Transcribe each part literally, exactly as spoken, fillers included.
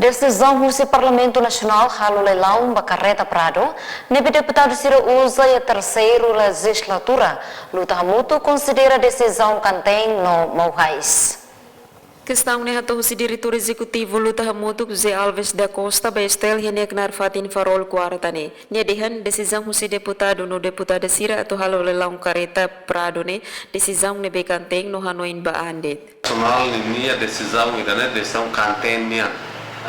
Desizaun husi Parlamentu Nasionál halo leilaun ba kareta Prado, ne'ebé deputadu sira uza iha terseiru lejizlatura, Luta Hamutuk konsidera desizaun kanek no mau hais. Kestaun ne'e hato'o husi Diretór Ezekutivu Luta Hamutuk, José Alves da Costa, ba STL iha nia knaar fatin Farol, kuarta ne'e. Nia dehan desizaun husi deputadu no deputada sira atu halo leilaun kareta Prado ne'e desizaun ne'ebé kanek no hanoin ba an de'it. Nasionál ninia desizaun ida-ne'e desizaun kanek nian,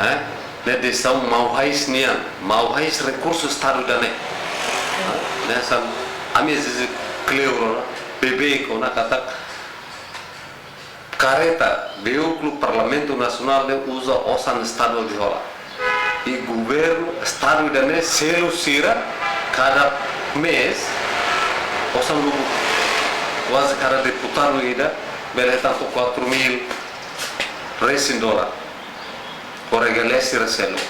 eh? Ne'e desizaun mau hais nian, mau hais rekursu Estadu ida-ne'e. Eh? Ne'e hanesan ami ezije kleur ona, beibeik ona katak kareta, veíkulu Parlamentu Nasionál ne'e uza osan Estadu hodi hola. I governu, Estadu ida-ne'e selu sira kada mês, osan lubuk, kuaze kada deputadu ida bele hetan to'o quatro mil resin dolar. Hodi agradese sira seluk.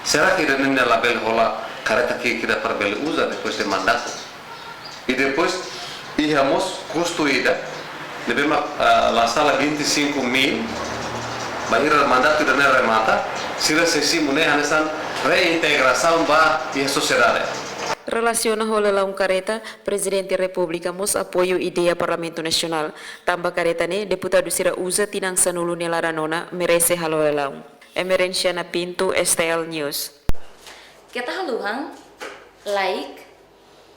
Será que ida-ne'e labele hola kareta ki'ik ida para bele uza depois de mandatu? I depois, iha mós kustu ida, ne'ebé mak, ah, la sala vinte e cinco mil, bainhira mandatu ida-ne'e remata, sira sei simu ne'e hanesan reintegrasaun ba iha sosiedade. Relasiona ho leilaun kareta, Prezidente Repúblika mós apoiu ideia Parlamentu Nasionál. Tanba kareta ne'e, deputadu sira uza tinan sanulu nia laran ona, merese halo leilaun. Emerenciana Pinto, STL News. Keta haluha like,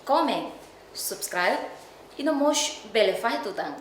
comment, subscribe, i no mós bele fahe tutan.